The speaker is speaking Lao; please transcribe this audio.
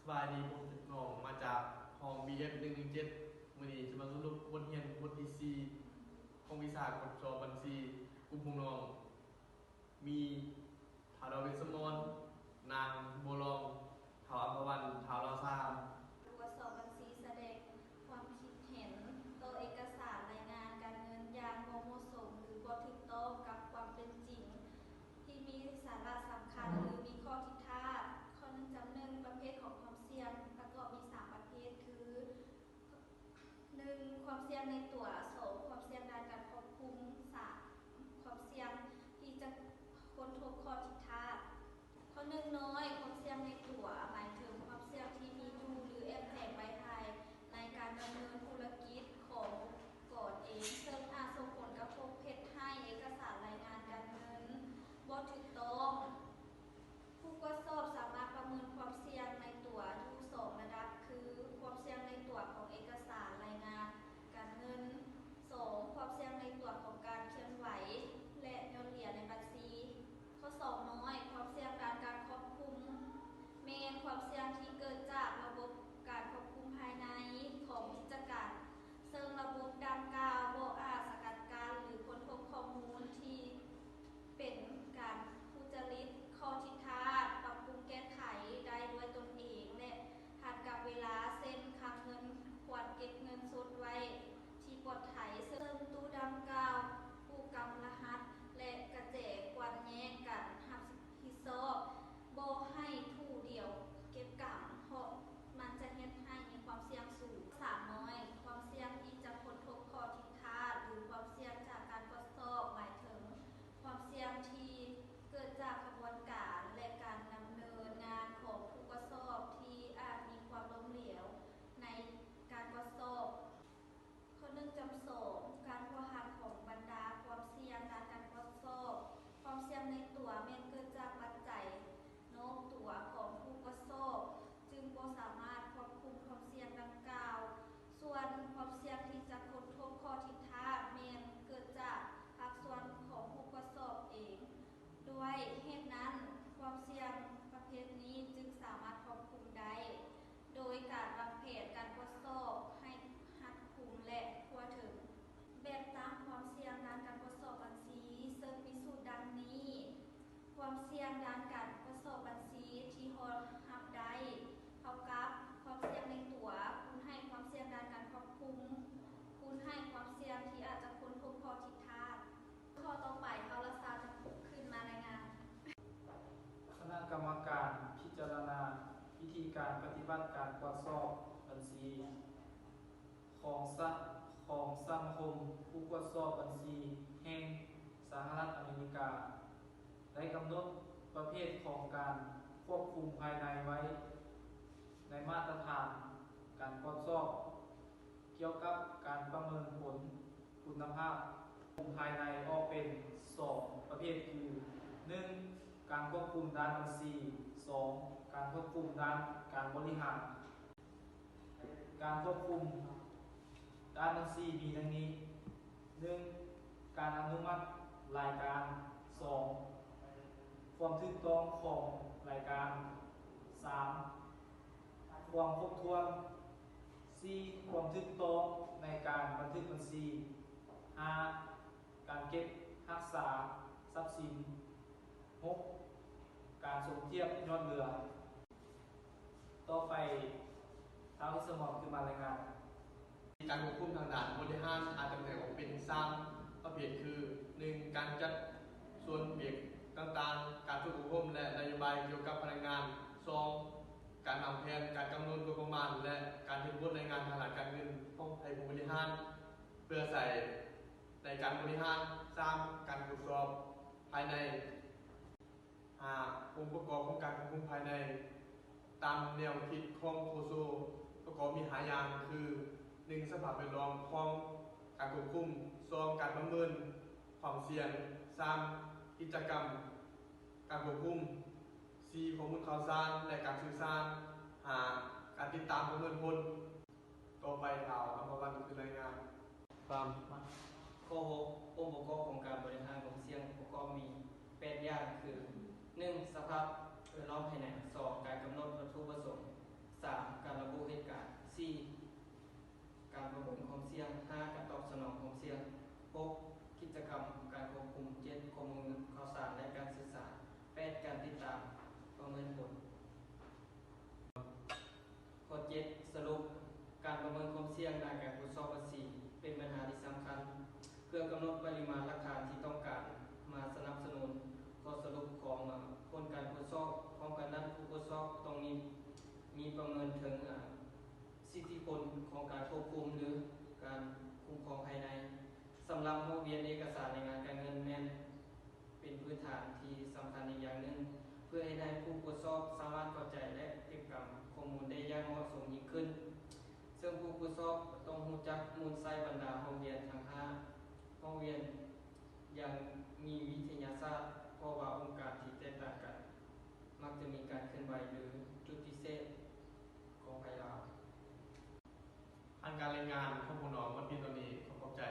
ສະບາຍດີ ພວກນ້ອງມາຈາກຫ້ອງ ບີເອັຟ ໜຶ່ງໜຶ່ງເຈັດ ມື້ນີ້ຈະມາສະຫຼຸບບົດຮຽນບົດທີສີ່ ຂອງວິຊາກວດສອບບັນຊີ ກຸ່ມພວກນ້ອງ ມີ ທ້າວດາວເວດສະໝອນ, ນາງບົວລອງ, ທ້າວອັມພະວັນ, ທ້າວລາວຊາ. ກວດສອບບັນຊີສະແດງຄວາມຄິດເຫັນຕໍ່ເອກະສານລາຍງານການເງິນຢ່າງບໍ່ເໝາະສົມ ຫຼື ບໍ່ຖືກຕ້ອງກັບຄວາມເປັນຈິງ ທີ່ມີສາລະສຳຄັນ ຫຼື ມີຂໍ້ຜິດພາດ. ຂໍ້ໜຶ່ງຈຳໜຶ່ງ ປະເພດຂອງຄວາມສ່ຽງປະກອບມີສາມປະເພດ ຄື ໜຶ່ງ ຄວາມສ່ຽງໃນຕົວ, ສອງ ຄວາມສ່ຽງດ້ານການຄວບຄຸມ, ສາມ ຄວາມສ່ຽງທີ່ຈະຄົ້ນພົບຂໍ້ຜິດພາດ. ຂໍ້ໜຶ່ງນ້ອຍ ຄວາມສ່ຽງໃນຕົວ ໝາຍເຖິງຄວາມສ່ຽງທີ່ມີຢູ່ ຫຼື ແອບແຝງໄວ້ພາຍໃນການດຳເນີນທຸລະກິດຂອງອົງກອນເອງ, ເຊິ່ງອາດສົ່ງຜົນກະທົບເຮັດໃຫ້ເອກະສານລາຍງານການເງິນບໍ່ຖືກຕ້ອງ. ຜູ້ກວດສອບສາມາດປະເມີນຄວາມສ່ຽງໃນຕົວຢູ່ສອງລະດັບ ຄື ຄວາມສ່ຽງໃນຕົວຂອງເອກະສານລາຍງານການເງິນ, ສອງ ຄວາມສ່ຽງໃນຕົວຂອງການເຄື່ອນໄຫວ ແລະ ຍອດເຫຼືຍໃນບັນຊີ. ຂໍ້ສອງນ້ອຍ ຄວາມສ່ຽງດ້ານການຄວບຄຸມ ແມ່ນຄວາມສ່ຽງທີ່ເກີດຈາກລະບົບການຄວບຄຸມພາຍໃນຂອງກິດຈະການ ເຊິ່ງລະບົບດັ່ງກ່າວບໍ່ອາດສະກັດກັ້ນ ຫຼື ຄົ້ນພົບຂໍ້ມູນທີ່ເປັນການທຸຈະລິດ, ຂໍ້ຜິດພາດ, ປັບປຸງແກ້ໄຂໄດ້ດ້ວຍຕົນເອງ ແລະ ທັນກັບເວລາ, ເຊັ່ນ ຄັງເງິນຄວນເກັບເງິນສົດໄວ້ທີ່ປອດໄພ, ເຊິ່ງຕູ້ດັ່ງກ່າວ, ຕູ້ກຳລະຫັດ ແລະ ກະແຈຄວນແຍກກັນຮັບຜິດຊອບ, ບໍ່ໃຫ້ຕູ້ດຽວເກັບກຳ, ເພາະມັນຈະເຮັດໃຫ້ມີຄວາມສ່ຽງສູງ. ສາມນ້ອຍ ຄວາມສ່ຽງທີ່ຈະຄົ້ນພົບຂໍ້ຜິດພາດ ຫຼື ຄວາມສ່ຽງຈາກການກວດສອບ ໝາຍເຖິງຄວາມສ່ຽງທີ່ເກີດຈາກຂະບວນການ ແລະ ການດຳເນີນງານຂອງຜູ້ກວດສອບທີ່ອາດມີຄວາມລົ້ມເຫຼວໃນການກວດສອບ. ຂໍ້ໜຶ່ງຈຳສອງ ການພົວພັນຂອງບັນດາຄວາມສ່ຽງດ້ານການກວດສອບ. ຄວາມສ່ຽງໃນຕົວແມ່ນເກີດຈາກປັດໄຈນອກຕົວຂອງຜູ້ກວດສອບ, ຈຶ່ງບໍ່ສາມາດຄວບຄຸມຄວາມສ່ຽງດັ່ງກ່າວ. ສ່ວນຄວາມສ່ຽງທີ່ຈະຄົ້ນພົບຂໍ້ຜິດພາດແມ່ນເກີດຈາກພາກສ່ວນຂອງຜູ້ກວດສອບເອງ. ດ້ວຍເຫດນັ້ນ, ຄວາມສ່ຽງປະເພດນີ້ຈຶ່ງສາມາດຄວບຄຸມໄດ້ ໂດຍການວາງແຜນການກວດສອບໃຫ້ຮັດຄຸມ ແລະ ທົ່ວເຖິງ. ແບບຕັ້ງຄວາມສ່ຽງດ້ານການກວດສອບບັນຊີ ເຊິ່ງມີສູດດັ່ງນີ້: ຄວາມສ່ຽງດ້ານການກວດສອບບັນຊີທີ່ຮອງຮັບໄດ້ ເທົ່າກັບຄວາມສ່ຽງໃນຕົວ ຄູນໃຫ້ຄວາມສ່ຽງດ້ານການຄວບຄຸມ ຄູນໃຫ້ຄວາມສ່ຽງທີ່ອາດຈະຄົ້ນພົບຂໍ້ຜິດພາດ. ຂໍ້ຕໍ່ໄປ ເຮົາລະຊາຈະຂຶ້ນມາລາຍງານ. ຄະນະກຳມະການພິຈາລະນາວິທີການປະຕິບັດການກວດສອບບັນຊີຂອງສະ ຂອງສະມາຄົມຜູ້ກວດສອບບັນຊີແຫ່ງສະຫະລັດອາເມລິກາ ໄດ້ກຳນົດປະເພດຂອງການຄວບຄຸມພາຍໃນໄວ້ໃນມາດຕະຖານການກວດສອບ ກ່ຽວກັບການປະເມີນຜົນຄຸນນະພາບ ຄວບຄຸມພາຍໃນອອກເປັນສອງປະເພດຄື ໜຶ່ງ ການຄວບຄຸມດ້ານບັນຊີ, ສອງ ການຄວບຄຸມດ້ານການບໍລິຫານ. ການຄວບຄຸມດ້ານບັນຊີມີດັ່ງນີ້: ໜຶ່ງ ການອະນຸມັດລາຍການ, ສອງ ຄວາມຖືກຕ້ອງຂອງລາຍການ, ສາມ ຄວາມຄົບຖ້ວນ, ສີ່ ຄວາມຖືກຕ້ອງໃນການບັນທຶກບັນຊີ, ຫ້າ ການເກັບຮັກສາຊັບສິນ, ຫົກ ການສົມທຽບຍອດເຫຼືອ. ຕໍ່ໄປ ທ້າວ ວິສະໝອນ ຂຶ້ນມາລາຍງານ. ການຄວບຄຸມທາງດ້ານບໍລິຫານອາດຈະແບ່ງອອກເປັນສາມປະເພດຄື ໜຶ່ງ ການຈັດສ່ວນວຽກຕ່າງໆ, ການຝຶກອົບຮົມ ແລະ ນະໂຍບາຍກ່ຽວກັບພະນັກງານ, ສອງ ການວາງແຜນ, ການກຳນົດງົບປະມານ ແລະ ການເຮັດບົດລາຍງານທາງດ້ານການເງິນຂອງໃຫ້ຜູ້ບໍລິຫານ ເພື່ອໃຊ້ໃນການບໍລິຫານ, ສາມ ການກວດສອບພາຍໃນ. ຫ້າ ອົງປະກອບຂອງການຄວບຄຸມພາຍໃນ ຕາມແນວຄິດຂອງໂຄໂຊ ປະກອບມີຫ້າຢ່າງຄື ໜຶ່ງ ສະພາບແວດລ້ອມຂອງການຄວບຄຸມ, ສອງ ການປະເມີນຄວາມສ່ຽງ, ສາມ ກິດຈະກຳການຄວບຄຸມ, ສີ່ ຂໍ້ມູນຂ່າວສານ ແລະ ການສື່ສານ, ຫ້າ ການຕິດຕາມປະເມີນຜົນ. ຕໍ່ໄປ ທ້າວ ອຳພະວັນ ຂຶ້ນລາຍງານ. ຄວາມ ຂໍ້ຫົກ ອົງປະກອບຂອງການບໍລິຫານຄວາມສ່ຽງປະກອບມີແປດຢ່າງຄື ໜຶ່ງ ສະພາບແວດລ້ອມພາຍໃນ, ສອງ ການກຳນົດວັດຖຸປະສົງ, ສ ສີ່ ການປະເມີນຄວາມສ່ຽງ. ຫ້າ ການຕອບສະໜອງຄວາມສ່ຽງ. ຫົກ ກິດຈະກຳການຄວບຄຸມ. ເຈັດ ຂໍ້ມູນຂ່າວສານ ແລະ ການສື່ສານ. ແປດ ການຕິດຕາມປະເມີນຜົນ. ຂໍ້ເຈັດ ສະຫຼຸບ, ການປະເມີນຄວາມສ່ຽງດ້ານການກວດສອບພາສີ ເປັນບັນຫາທີ່ສຳຄັນ ເພື່ອກຳນົດປະລິມານຫຼັກຖານທີ່ຕ້ອງການມາສະໜັບສະໜູນຂໍ້ສະຫຼຸບຂອງ ເອີ ຜົນການກວດສອບ. ພ້ອມກັນນັ້ນ, ຜູ້ກວດສອບຕ້ອງມີ ມີປະເມີນເຖິງ ເອີ ສິດທິຜົນຂອງການຄວບຄຸມ ຫຼື ການຄຸ້ມຄອງພາຍໃນ. ສຳລັບຫ້ອງຮຽນເອກະສານລາຍງານການເງິນ ແມ່ນເປັນພື້ນຖານທີ່ສຳຄັນອີກຢ່າງໜຶ່ງ ເພື່ອເຮັດໃຫ້ຜູ້ກວດສອບສາມາດເຂົ້າໃຈ ແລະ ເກັບກຳຂໍ້ມູນໄດ້ຢ່າງເໝາະສົມຍິ່ງຂຶ້ນ. ເຊິ່ງຜູ້ກວດສອບຕ້ອງຮູ້ຈັກມູນໄສ້ບັນດາຫ້ອງຮຽນທັງຫ້າຫ້ອງຮຽນຢ່າງມີວິທະຍາສາດ, ເພາະວ່າອົງການທີ່ແຕກຕ່າງກັນມັກຈະມີການເຄື່ອນໄຫວ ຫຼື ຈຸດພິເສດຂອງໃຜລາວ. ຜ່ານການລາຍງານຂອງພວກນ້ອງມາເປັນຕອນນີ້, ຂໍຂອບໃຈ.